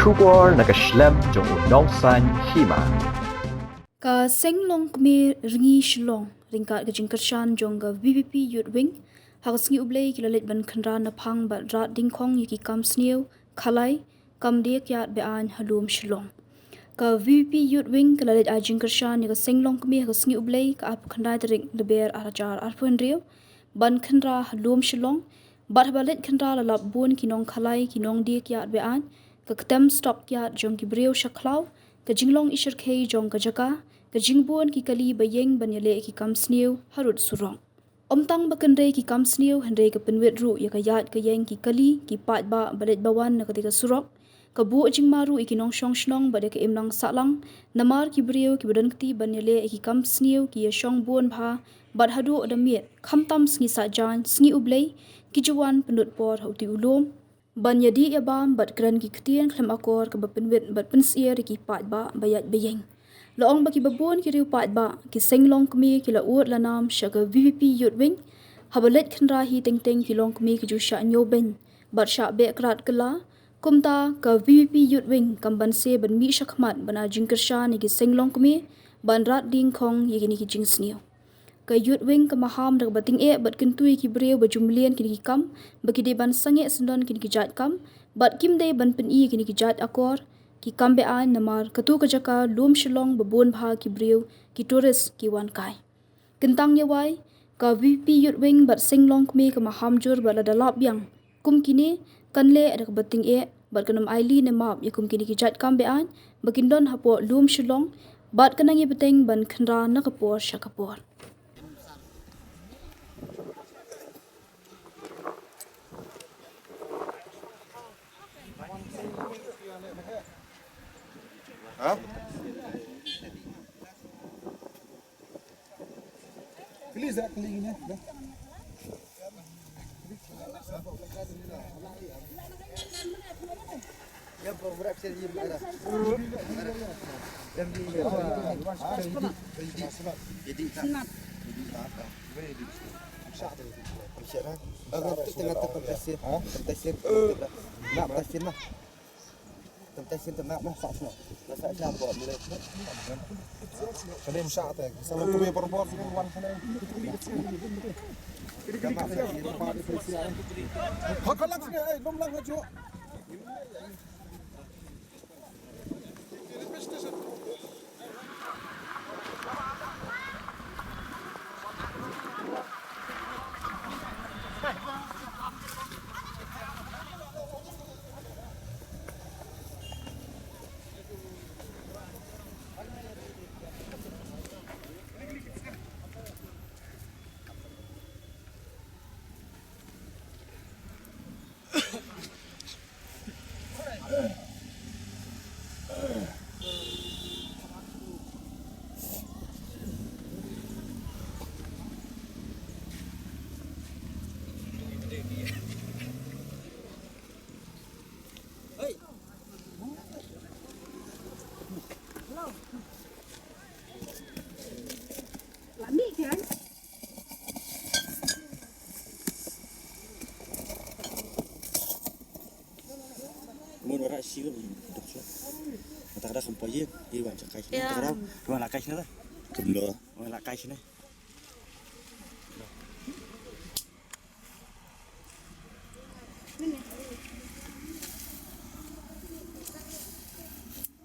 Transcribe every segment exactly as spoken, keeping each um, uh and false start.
Khubor na ka shlem jong u nongsaiñ hima. Ka Seng Longkmie Rngi Shillong, ryngkat ka jingkyrshan jong ka V P P Youth Wing, ha ka sngi U Blei ki la leit ban khynra naphang bad rat dingkhong ïa ki kam sniew, khalai, kam die kiad be-aiñ ha lum Shillong. Ka V P P Youth Wing ka la leit ai jingkyrshan ïa ka Seng Longkmie ha ka sngi U Blei ka arphew khyndai tarik Lber ar hajar arphew hynriew, ban khynra ha lum Shillong, bad haba leit khynra la lap bun ki nongkhalai, ki nongdie kiad be-aiñ, ka ktem stop kiad jong ki briew sha khlaw, ka jinglong ishyrkhei jong ka jaka, ka jingbun ki kali ba ïeng ban ïaleh ki kam sniew harud surok. Ym tang ba kynrei ki kam sniew, hynrei ka pynwit ruh ïa ka ïaid ka ïeng ki kali, ki paidbah ba leit ba wan na katei ka surok, ka buh jingma ruh ïa ki nongshong shnong bad ïa ka imlang sahlang, namar ki briew kiba don kti ban ïaleh ïa ki kam sniew ki ïashong bun bha, bad haduh da miet, khamtam sngi Saitjaiñ, sngi U Blei, ki ju wan pynlut por ha utei u lum, ban ïadih ïabam bad kren ki ktien khlem akor kaba pynwit bad pynsyier ïa ki paidbah ba ïaid ba ïeng. La ong ba kiba bun ki riew paidbah, ki Seng Longkmie ki la ud la nam sha ka V P P Youth Wing, haba leit khynra hi teng teng ki longkmie ki ju shah ñiewbeiñ bad shah beh krad kylla, kumta ka V P P Youth Wing kam banse ban mih shakhmat ban ai jingkyrshan ïa ki Seng Longkmie ban rat dingkhong ïa kine ki jingsniew. Ka Youth Wing ka maham da kaba tyngeh bad kyntu ïa ki briew ba ju mlien kine ki kam, ba ki dei ban sangeh syndon kine ki jait kam, bad kim dei ban pyni ïa kine ki jait akor, ki kam be-aiñ namar katei ka jaka lum Shillong ba bun bha ki briew, ki tourist ki wan kai. Kyntang ïa wai, ka V P P Youth Wing bad Seng Longkmie ka maham jur bad lada lap biang kum kine, kan leh da kaba tyngeh bad kan ym ailad ne map ïa kum kine ki jait kam be-aiñ ba kin don hapoh lum Shillong, bad kan nang ïa bteng ban khynra na ka por sha ka por. Mun ora sih dok so. Mata kada sampai ye, ye wan sakai sini. Mata kada wan lakai sini lah. Kedua. Wan lakai sini.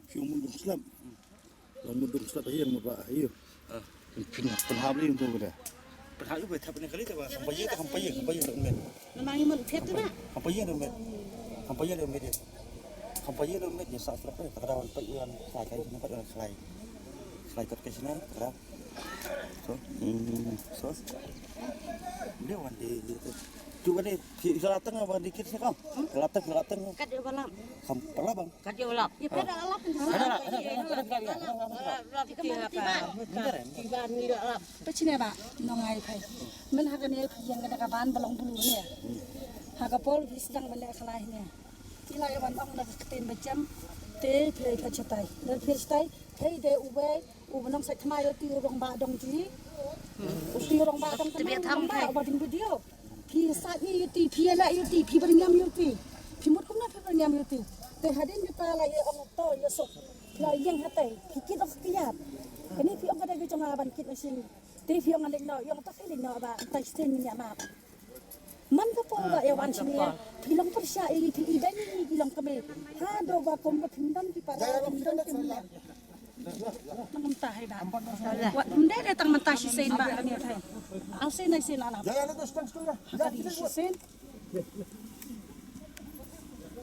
Fiu mun dong slap. Long mun dong slap ayo, mun ba ayo. Pin pin hap li untuk kita. Pin hap li buat hap ni kali tu ba. Sampai ye, sampai ye, sampai ye dong men. Memang imun pet tu na. Sampai ye dong men. Sampai ye dong men. Sampai ye dong men ya sa slap eh. Tak ada wan pai wan sakai sini pai wan sakai. Sakai kat kai sini tak ada. So, hmm, so. Dia wan di, di tu. Tu wan di, si, si latang wan di kit sini kau. Latang, latang. Kat dia balam. Kam pala bang. Kat dia balam. Ye pada alap ni. Ada lah, ada lah, ada lah, ada lah. Alap, alap, alap, alap, alap. Tiba ni alap. Pachine ba nong ai phai. Men ha kane phi ïeng ka da ka ban ba long bulu ne. Ha ka por phi sdang ban leh khalai ne. Phi la ïa wan ong da ka ktien ba jem. Te phi la ïa phi shatai. Lada phi shatai. Hei de uwei. U ba nong sa thma ïa u ti u rong ba dong ti. U ti u rong ba dong ti. Te bia tham khai. U ba ding video. Phi sa ni ïa u ti. Phi ïa la ïa u ti. Phi ba ding ïam ïa u ti. Phi mut kumno phi ba ding ïam ïa u ti. Te hadien jong ka la ïa ong to ïa sok. La ïeng hatai. Phi kit ong ka ïap. Kane phi ong ka dei ka jong nga ban kit na shin. Te phi ong nga leit noh, ïa ong to phi leit noh ba. Mynta shisien ngin ïa map. Man ka por ba ïa wan shane. Phi long pyrshah ïa phi i dang i long kmie. Haduh ba kum ba phim don ki para phim don ki mia. Tang mynta hi ba. Wat mynta de tang mynta shisien ba kane thai. Au sien ai sien alam. Ka dei shisien.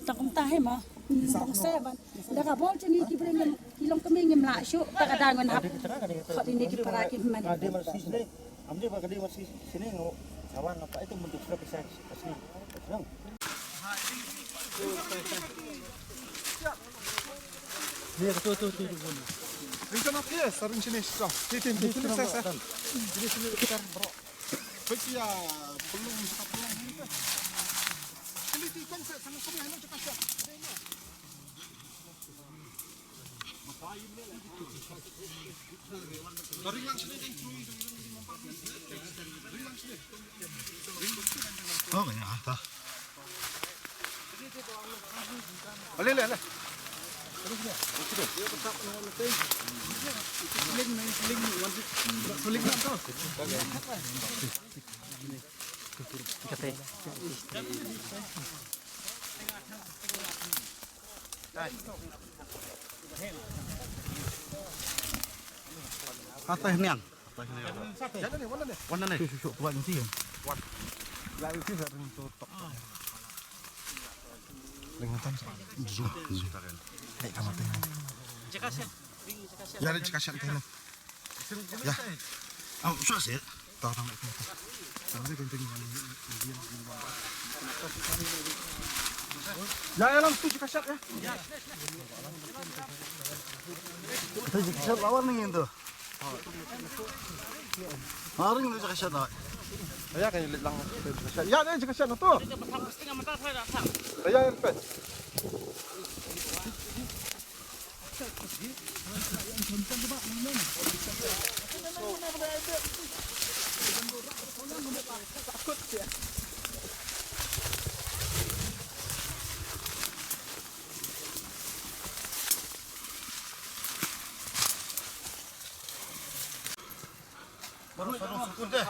Tang mynta hi mo. Tang se ban. Da ka bol jong ngi ki briew ngim, ki long kmie ngim lah shuh. Ta ka dang ngan hap. Khot ïa ngi ki para ki hynmen. Am dei ba ka dei mat shisien ngo. Sawan apa itu bentuk surat pisa. Ring sama pia, saring sini strong. Sini, sini, sini, sini, sini, sini, sini, sini, bro. Pia, belum, belum. Sini, sini, sini, sini, sini, sini, sini, sini. Oh, ya, ta. Ale, ale, ale. Hatai niang. Hatai niang. Wan na ne. Shu, shu, shu, tuan si. Ya, itu sering tutup. Ring hantam. Zoom, zoom. Hei, kamu tengok. Ya, ada cekasian tengok. Ya. Am, shuwa seh. Tahu, tahu, tahu. Tahu ni kan tengok. Ya, ya, langsung cekasian ya. Kita cekasian lawan ni tu. Maring tu cekasian lah. Ya, kan lang. Ya, ni cekasian tu. Ya, ya, pen. Baru, baru, sukun deh.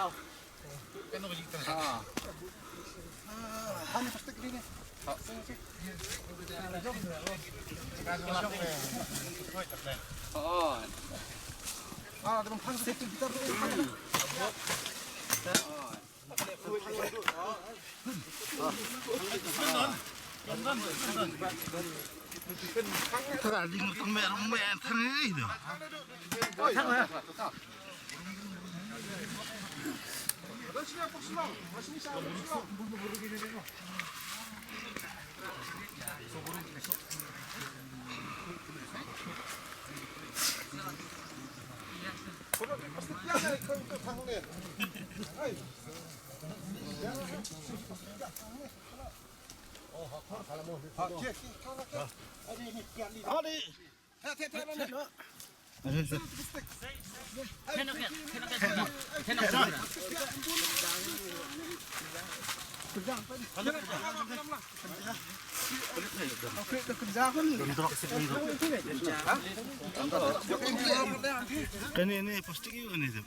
Kane ne plastik ïa kane te.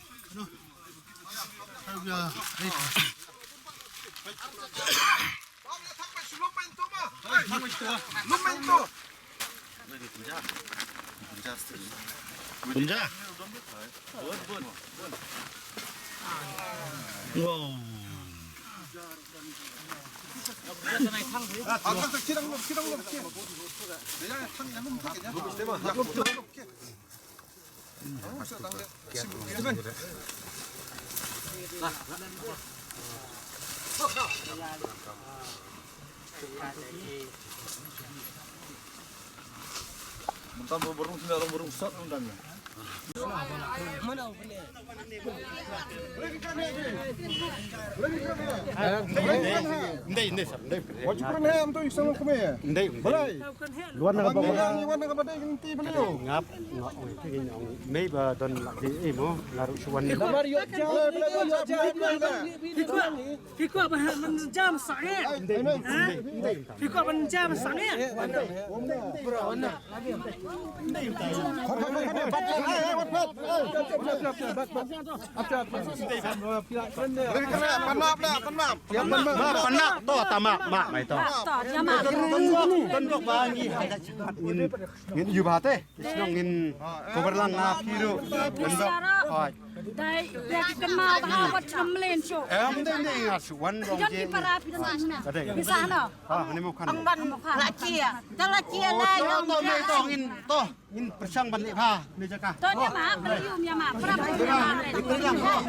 Punja. Wow. Mynta ba barung sini, barung sat mynta ni. Ndei, ndei, sir, ndei. Wat ju pynheh, am to i sang kumne. Ndei. Balei? Luan na ka ba. Ngap, ngap, ngap, ngap. Mei ba don lak di, eh, mo, ngaru shuan. Namar yo ja, Phi kwah ban jam sangeh. Phi kwah ban jam sangeh. Panap, panap, to, tama, ma, mai to. Tunduk, tunduk, ba ngi, ngin, ngin yu ba te. Shnong ngin cover lang na phi ruh. Hoi. Dai, dai ki kynmaw ba ha wat shnong mlien shuh. Em, dei, dei, nga shu wan dong. Jon ki para phi sah na. Phi sah na. Ha, ni mo khan. Ang ban mo khan. La chia. Ta la chia lai. To, to, to, ngin, to. Ngin pyrshang ban leh bha ni jaka. To ni ma, para yu mi ma. Para yu mi ma.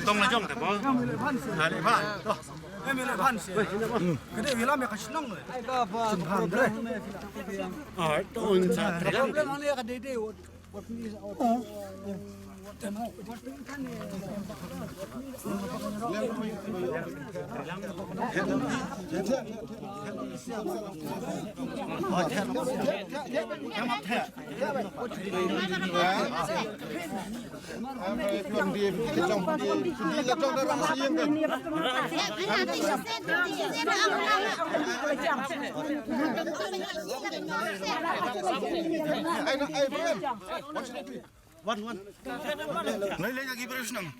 Tong la jong te mo. Ha, leh bha. To. Ka dei wila me ka shnong le. Ai ba ba. Ai to un sa. Problem ane ka dei dei. Wan, wan. Lai, lai, agi beres nang.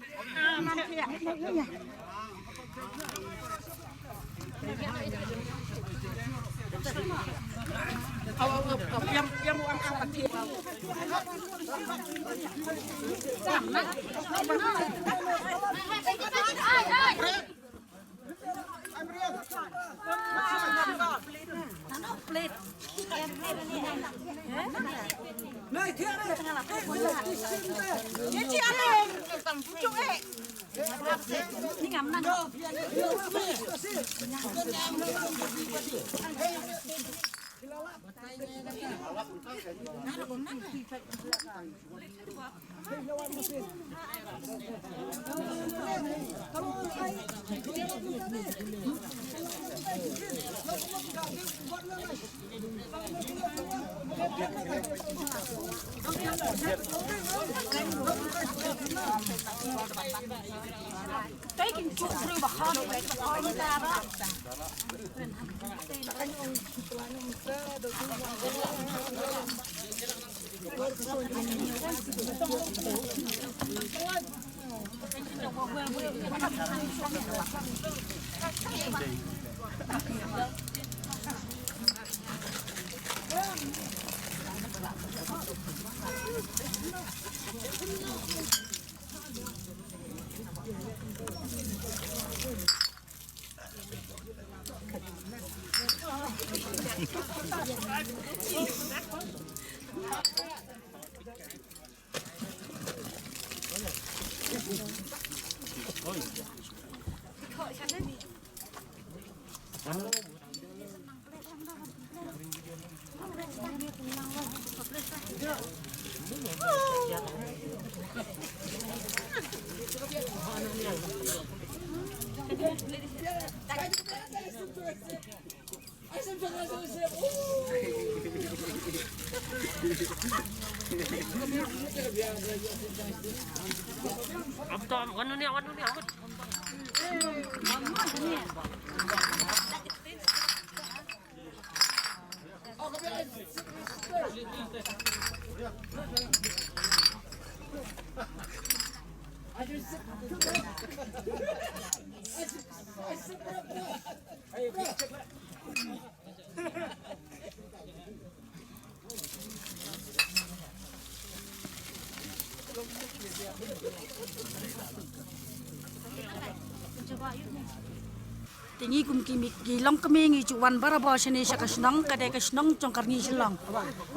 Te ngi kum ki mi ki longkmie ngi ju wan barabor shane sha ka shnong, ka dei ka shnong jong ka Rngi Shillong.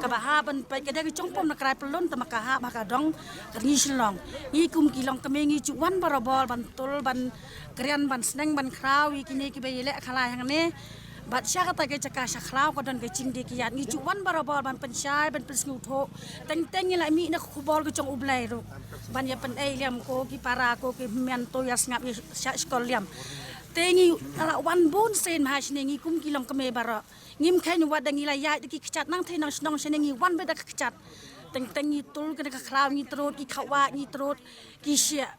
Kaba hap ban peit ka dei ka jong pom na krai pyllun, te ma ka hap ha ka dong ka Rngi Shillong. Ngi kum ki longkmie ngi ju wan barabor ban tul, ban kren, ban sneng, ban khraw ïa kine kiba ïaleh khalai hangne. Bad sha kata ka jaka sha khraw ka don ka jingdie kiad, ngi ju wan barabor ban pynshai, ban pynsngewthuh. Teng teng ngi la mih na ka khubor ka jong U Blei ruh ban ïa pynei liam ko ki para, ko ki hynmen, to ïa sngap ïa shah shkor liam. Te ngi la wan bun sien ha shane ngi kum ki longkmie baroh. Ngim kheiñ wat da ngi la ïaid da ki kjat nangthei nang shnong shane, ngi wan beit da ka kjat. Teng teng ngi tul kane ka khraw, ngi trud ki khawai, ngi trud ki shiah.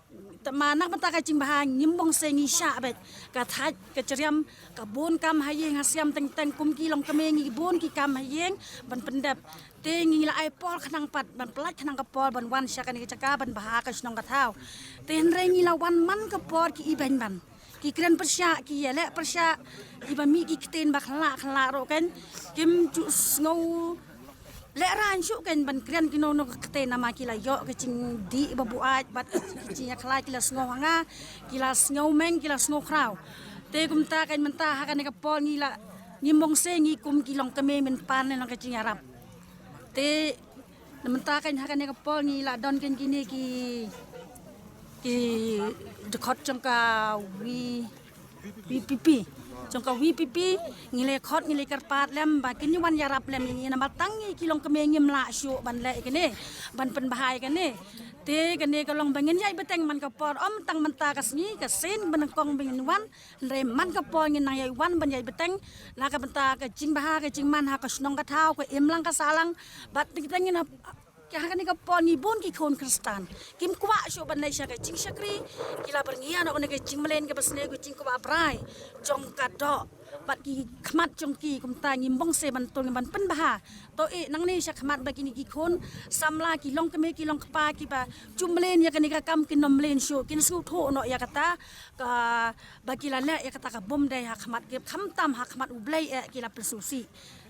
Te ma na ka bynta ka jingbha ngim bong se, ngi shah beit. Ka thait ka jriam, ka bun kam ha ïing ha sem, teng teng kum ki longkmie ngi bun ki kam ha ïing ban pyndep. Te ngi la ai por khnang pat ban pyllait khnang ka por ban wan sha kane ka jaka ban bha ka shnong ka thaw. Te hynrei ngi la wan man ka por ki ibeiñ ban, ki kren pyrshah, ki ïaleh pyrshah, kiba mih ki ktien ba khlah khlah ruh kan, kim ju sngew lehraiñ shuh kan ban kren kino kino ka ktien, namar ki la ïoh ka jingdih ba buaid bad ki jingïakhlaiñ, ki la sngew hanga, ki la sngew meng, ki la sngew khraw. Te kumta kan mynta ha kane ka por ngi la, ngim bong se, ngi kum ki longkmie mynta ne nang ka jingïarap. Te na mynta kan ha kane ka por ngi la don kan kine ki, ki dkhot jong ka V, VPP. Jong ka VPP ngi la khot, ngi la kyrpad lem ba kin wan ïarap lem ïa ngi, namar tang ngi ki longkmie ngim lah shuh ban leh ïa kane, ban pynbha ïa kane. Te kane ka long ba ngin ïai bteng man ka por, ym tang mynta ka sngi, ka sien ba nyngkong ba ngin wan, hynrei man ka por ngin nang ïai wan ban ïai bteng na ka bynta ka jingbha ka jingman ha ka shnong ka thaw, ka imlang ka sahlang. Bad teng teng ngin ha, ha kane ka por ngi bun ki khun Khristan kim kwah shuh ban leit sha ka jingshakri, ki la byrngia noh kane ka jingmlien kaba sniew, ka jingkwah brai jong ka doh bad ki khmat jong ki. Kumta ngim bong se ban tul, ngim ban pynbha. To eh nangne sha khmat ba kine ki khun samla, ki longkmie ki longkpa kiba ju mlien ïa kane ka kam kin ym mlien shuh, kin sngewthuh noh ïa kata kaba ki la leh, ïa kata ka bym dei ha khmat ki, khamtam ha khmat U Blei eh ki la pynsngewsih.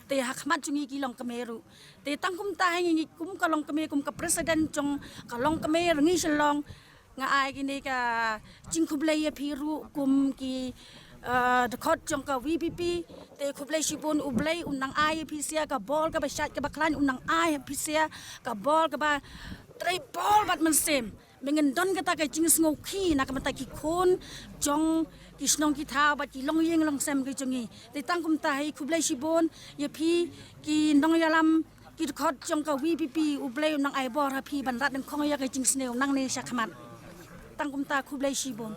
Te ha khmat jong ngi ki longkmie ruh. Te tang kumta hi ngi kum ka longkmie, kum ka president jong ka longkmie Rngi Shillong, nga ai kine ka jingkhublei ïa phi ruh kum ki, eh, dkhot jong ka VPP. Te khublei shibun, U Blei un nang ai ïa phi sha ka bor kaba shait kaba khlaiñ, un nang ai ïa phi sha ka bor kaba trei bor bad mynsiem. Ba ngin don kata ka jingsngewkhia na ka bynta ki khun jong ki shnong ki thaw bad ki longïing longsem ki jong ngi. Te tang kumta hi khublei shibun ïa phi ki nongïalam, ki dkhot jong ka VPP, U Blei un nang ai bor ha phi ban rat nyngkong ïa ka jingsniew nangne sha khmat. Tang kumta khublei shibun.